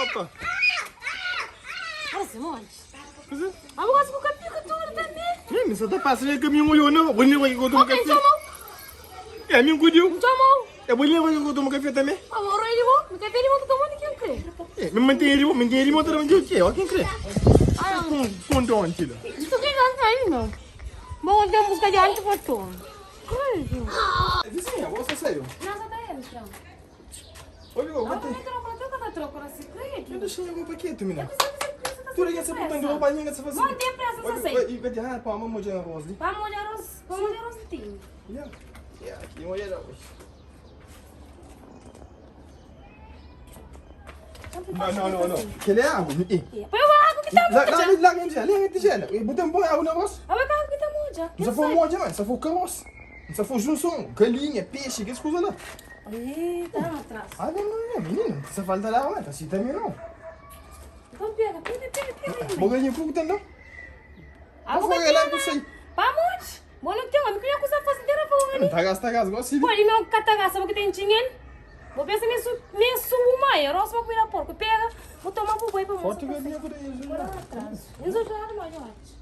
Opa. Olha Simões. Mas eu gosto de café tudo também. Ih, mas só tá passando o caminho olhou não. Vou levar aqui que eu tomo Ok, café. chamou. É, me encudiu. Chamou. É, vou levar aqui que eu tomo café também. Ah, o rei de bom. Me café de bom, tô tomando quem crê. É, me mantém ali, me mantém ali, motor onde eu quero, ó, quem crê. Ah, Com com onde lá. isso que não aí não. Bom, tem busca de antes por tu. Vizinha, você saiu. Não, só tá ele, então. Olha, eu vou ter. Não, troca, troca, troca, Eu deixei o paquete, menina. Tu Tu liga essa botão de roupa, ninguém se faz. Bom, tem pressa, só sei. E vai ter pá, uma molha arroz ali. Vamos molhar arroz, vamos molhar arroz de tinho. Yeah. Yeah, aqui molha arroz. Não, não, não, não. Aquele é água. Eh. Põe o água que tá Lá, molha. lá, lá, lá, lá, lá, Botei um bom água no arroz. A água que tá molha. Não só foi molha, não. Só foi caroço. Não só foi junção, galinha, peixe, que coisa lá. Eita, atrás. Ah, não, não, não, menino. Só falta lá, não. Assim também não. Então pega, pega, pega, pega. Bom galinha pouco também não. Água Vou que lá tem, com isso aí. Vamos. Bom, não tem, homem, que eu coisa fazer inteira para Não tá gasta, gasta, gosto Pô, ali meu catagaça, porque tem dinheiro. Vou pensar nisso, nisso, mãe. Eu roço para cuidar porco. Pega, vou tomar pro boi para Foto galinha por aí, Agora atrás. Não sou jogado mais, eu acho.